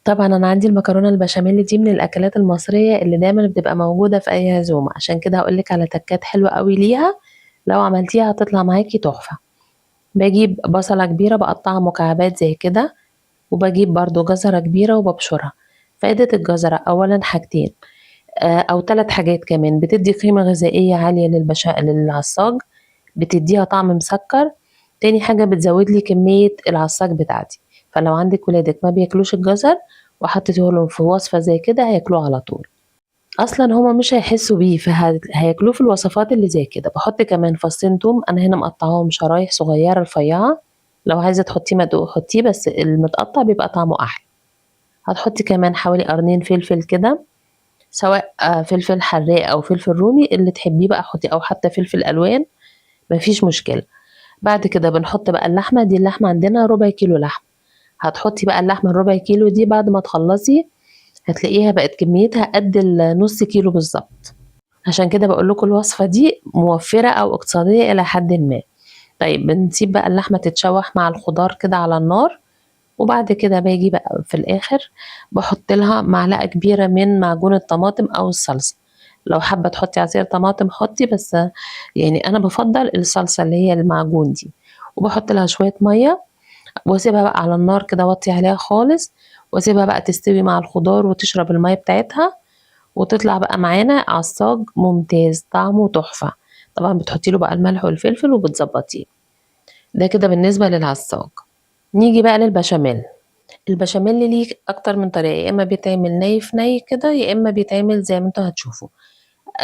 طبعًا أنا عندي المكرونة البشاميل دي من الأكلات المصرية اللي دايمًا بتبقى موجودة في أي عزومة، عشان كده هاقول لِك على تكات حلوة أوي ليها، لو عملتيها هتطلع معاكِ تحفة. باجيب بصلة كبيرة باقطعها مكعبات زي كده، وباجيب برضه جزرة كبيرة وبابشرها. فايدة الجزرة أولًا حاجتين، أو 3 حاجات كمان، بتدي قيمة غذائية عالية للعصاج، بتديها طعم مسكر، تاني حاجة بتزود لي كمية العصاج بتاعتي، فلو عندك ولادك ما بياكلوش الجزر وحطيته لهم في وصفة زي كده هياكلوه على طول، أصلاً هما مش هيحسوا بيه فهياكلوه في الوصفات اللي زي كده. بحط كمان فصين توم، أنا هنا مقطعاهم شرايح صغيرة رفيعة، لو عايزة تحطيه مدقوق حطيه، بس المتقطع بيبقى طعمه أحلى. هتحطي كمان حوالي قرنين فلفل كده، سواء فلفل حراق أو فلفل رومي اللي تحبيه بقى حطي، أو حتى فلفل ألوان مفيش مشكلة. بعد كده بنحط بقى اللحمة دي، اللحمة عندنا ربع كيلو لحمة، هتحطي بقى اللحمة الربع كيلو دي بعد ما تخلصي هتلاقيها بقت كميتها قد النص كيلو بالظبط، عشان كده بقول لكم الوصفة دي موفرة أو اقتصادية إلى حد ما. بنسيب بقى اللحمة تتشوح مع الخضار كده على النار، وبعد كده باجي بقى في الآخر بحط لها معلقة كبيرة من معجون الطماطم أو الصلصة، لو حابة تحطي عصير طماطم حطي، بس أنا بفضل الصلصة اللي هي المعجون دي. وبحط لها شوية مية واسيبها بقى على النار كده، وطي عليها خالص، واسيبها بقى تستوي مع الخضار وتشرب المية بتاعتها، وتطلع بقى معانا عصاج ممتاز طعمه تحفة. طبعا بتحطي له بقى الملح والفلفل وبتظبطيه. ده كده بالنسبة للعصاج. نيجي بقى للبشاميل. البشاميل ليه أكتر من طريقة، يا إما بيتعمل ني في ني كده، يا إما بيتعمل زي ما انتوا هتشوفوا.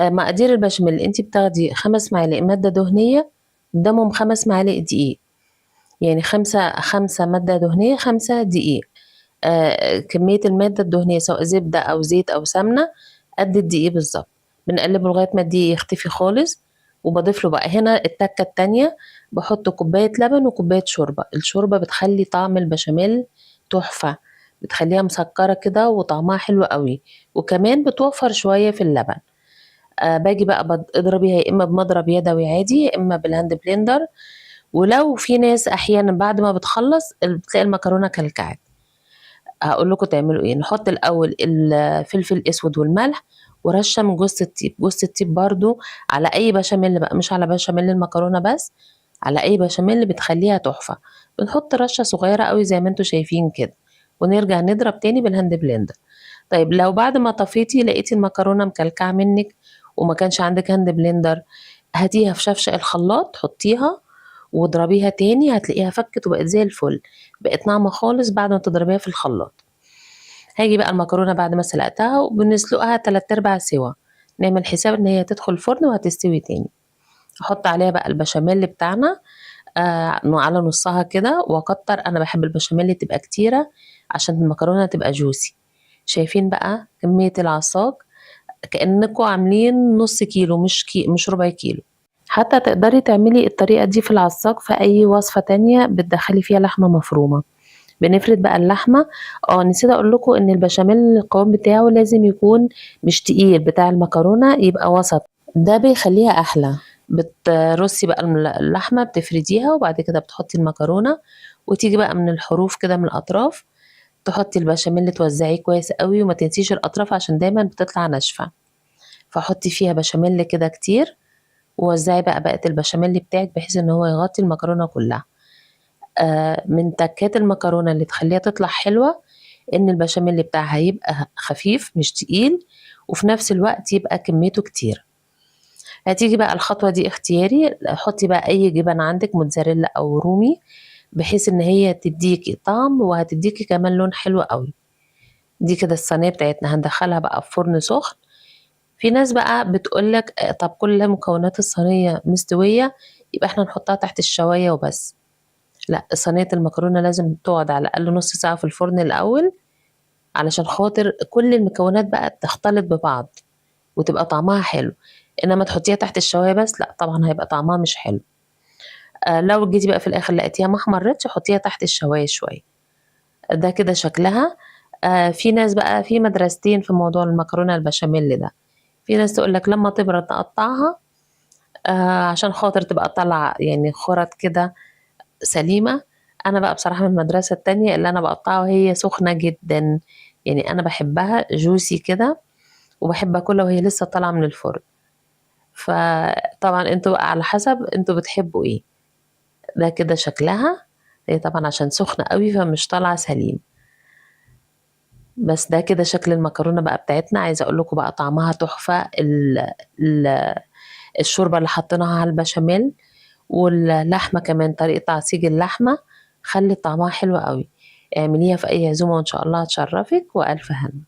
مقادير البشاميل، انتي بتاخدي 5 معالق مادة دهنية قدامهم 5 معالق دقيق، يعني 5 مادة دهنية 5 دقيق. كمية المادة الدهنية سواء زبدة أو زيت أو سمنة قد الدقيق بالظبط. بنقلبه لغاية ما الدقيق يختفي خالص، وبضيف له بقى هنا التكة التانية، بحط كوباية لبن وكوباية شوربة. الشوربة بتخلي طعم البشاميل تحفة، بتخليها مسكرة كده وطعمها حلو قوي، وكمان بتوفر شوية في اللبن. باجي بقى اضربيها يا إما بمضرب يدوي عادي يا إما بال hand blender. ولو في ناس أحيانا بعد ما بتخلص بتلاقي المكرونة كلكعت، هقول لكم تعملوا إيه. نحط الأول الفلفل الأسود والملح ورشة من جوز الطيب. جوز الطيب برضو على أي بشاميل بقى، مش على بشاميل المكرونة بس، على أي بشاميل بتخليها تحفة. بنحط رشة صغيرة قوي زي ما انتوا شايفين كده، ونرجع نضرب تاني بال hand blender. لو بعد ما طفيتي لقيتي المكرونة مكلكعة منك وما كانش عندك hand blender، هاتيها في شفشق الخلاط، حطيها واضربيها تاني، هتلاقيها فكت وبقت زي الفل، بقت ناعمة خالص بعد ما تضربيها في الخلاط. هاجي بقى المكرونة بعد ما سلقتها، وبنسلقها 3/4 سوا، نعمل حساب ان هي تدخل الفرن وهتستوي تاني. احط عليها بقى البشاميل بتاعنا، على نصها كده، واكتر. انا بحب البشاميل تبقى كتيرة عشان المكرونة تبقى جوسي. شايفين بقى كمية العصاج؟ كأنكم عاملين نص كيلو مش ربع كيلو. حتى تقدري تعملي الطريقة دي في العصاج في أي وصفة تانية بتدخلي فيها لحمة مفرومة. بنفرد بقى اللحمة. نسيت أقول لكم إن البشاميل القوام بتاعه لازم يكون مش تقيل، بتاع المكرونة يبقى وسط، ده بيخليها أحلى. بترصي بقى اللحمة، بتفرديها، وبعد كده بتحطي المكرونة، وتيجي بقى من الحروف كده من الأطراف تحطي البشاميل، توزعيه كويس قوي، وما تنسيش الأطراف عشان دايما بتطلع ناشفة، فحطي فيها بشاميل كده كتير، ووزعي بقى بقية البشاميل بتاعك بحيث ان هو يغطي المكرونة كلها. من تكات المكرونة اللي تخليها تطلع حلوة ان البشاميل بتاعها يبقى خفيف مش تقيل، وفي نفس الوقت يبقى كميته كتير. هتيجي بقى الخطوة دي اختياري، حطي بقى اي جبن عندك موتزاريلا او رومي، بحيث ان هي تديكي طعم وهتديكي كمان لون حلو قوي. دي كده الصينية بتاعتنا هندخلها بقى في فرن سخن. في ناس بقى بتقولك، طب كل مكونات الصينية مستوية يبقى احنا نحطها تحت الشواية وبس. لا، صينية المكرونة لازم تقعد على الأقل نص ساعة في الفرن الأول، علشان خاطر كل المكونات بقى تختلط ببعض وتبقى طعمها حلو. إنما تحطيها تحت الشواية بس، لا طبعا هيبقى طعمها مش حلو. لو جيتي بقى في الآخر لقيتيها ما احمرتش، حطيها تحت الشواية شوية. ده كده شكلها. في ناس بقى في مدرستين في موضوع المكرونة البشاميل ده. في ناس تقول لك لما تبرد نقطعها، عشان خاطر تبقى طالعة خرط كده سليمة. أنا بقى بصراحة من المدرسة التانية اللي أنا بقطعها وهي سخنة جدا، يعني أنا باحبها juicy كده، وباحب آكلها وهي لسه طالعة من الفرن. فطبعًا أنتم بقى على حسب أنتم بتحبوا إيه. ده كده شكلها، هي طبعًا عشان سخنة أوي فمش طالعة سليم. بس ده كده شكل المكرونة بقى بتاعتنا. عايزة أقول لكم بقى طعمها تحفة. الشوربة اللي حطيناها على البشاميل واللحمة كمان، طريقة تعصيج اللحمة خلت طعمها حلو قوي. اعمليها في أي عزومة وإن شاء الله هتشرفك، وألف هنا.